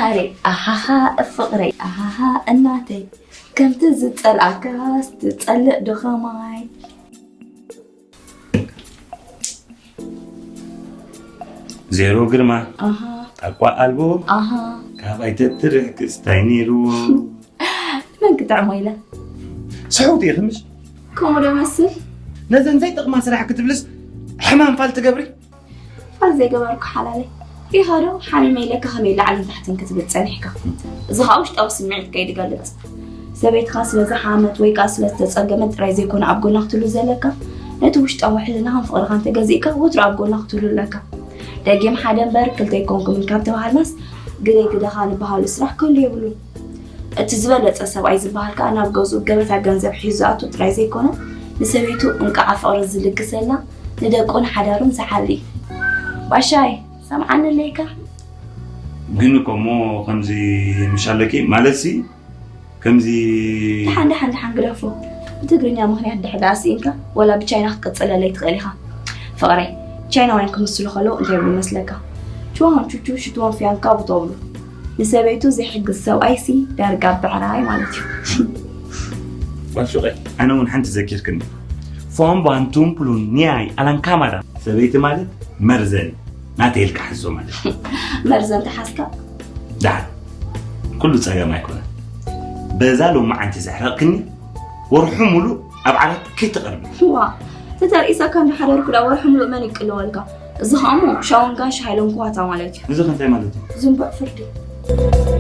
ኣረ ኣሃሃ ፍቕረይ ኣሃሃ እናተይ ከምቲ ዝጸልኣካስ ትጸልእ ድኸማይ። ዜሮ ግርማ ኣሃ ጣቋ ኣልቦ ኣሃ ካብ ኣይተትርሕ ክስታይ ነይርዎ። መን ክጥዕሞ ኢለ ስሑት እየ ክምሽ ከምኡ ዶ መስል? ነዘን ዘይጠቕማ ስራሕ ክትብልስ ሕማም ፋል ትገብሪ። ፋል ዘይገበርኩ ሓላለይ ኢኻ ዶ ሓሚመ ኢለካ ከመይ ላዕልን ታሕትን ክትብል ጸኒሕካ? እዚ ኸኣ ውሽጣዊ ስምዒትካ እዩ ዝገልጽ። ሰበይትኻ ስለ ዝሓመት ወይ ከኣ ስለ ዝተጸገመት ጥራይ ዘይኮነ ኣብ ጎና ክትህሉ ዘለካ፣ ነቲ ውሽጣዊ ሕልናኻን ፍቕርኻን ተገዚእካ ወትሩ ኣብ ጎና ክትህሉ ኣለካ። ደጊም ሓደ እምበር ክልተ ኣይኮንኩምን ካብ ተባሃልናስ ግደይ ግደኻ ንበሃሉ ስራሕ ክህሉ የብሉን። እቲ ዝበለጸ ሰብኣይ ዝበሃል ከኣ ናብ ገዝኡ ገበታ ገንዘብ ሒዙ ዝኣቱ ጥራይ ዘይኮነ ንሰበይቱ እንቃዓ ፍቕሪ ዝልግሰላ ንደቁን ሓዳሩን ዝሓሊ እዩ። ባሻይ ሰምዓኒ ኣለይካ? ግን እኮ እሞ ከምዚ ምሽ ኣለኪ ማለት ሲ ከምዚ ደሓን ደሓን ደሓን ግደፎ። ብትግርኛ ምኽንያት ድሕር ደኣ ስኢንካ ወላ ብቻይና ክትቅጽለለይ ትኽእል ኢኻ። ፍቕረይ ቻይናውያን ክምስሉ ከለዉ እንታይ ይብሉ መስለካ? ቹዋን ቹቹ ሽትዋን ፊያንካ ብተብሉ ንሰበይቱ ዘይሕግዝ ሰብኣይ ሲ ዳርጋ ብዕራይ ማለት እዩ። ጓል ሹቐይ ኣነ እውን ሓንቲ ዘኪርክኒ ፎም ባንቱም ፕሉን ኒያይ ኣላንካማዳ ሰበይቲ ማለት መርዘን ናተይ ኢልካ ሓዞ ማለት እዩ። መርዘን ተሓዝካ ደሓን ኩሉ ጸገም ኣይኮነን። በዛ ሎማዓንቲ ዘሕረቕክኒ ወርሑ ሙሉእ ኣብ ዓራት ከይትቐርቢ። ዋ ተተርኢሰካ እንዳሓደርኩ ዳ ወርሒ ሙሉእ መን ይቅልወልካ? እዚ ኸኣ እሞ ሻውን ጋሽ ሃይሎም ክዋታ ማለት እዩ። እዚ ከ እንታይ ማለት እዩ? ዝንቡዕ ፍርዲ።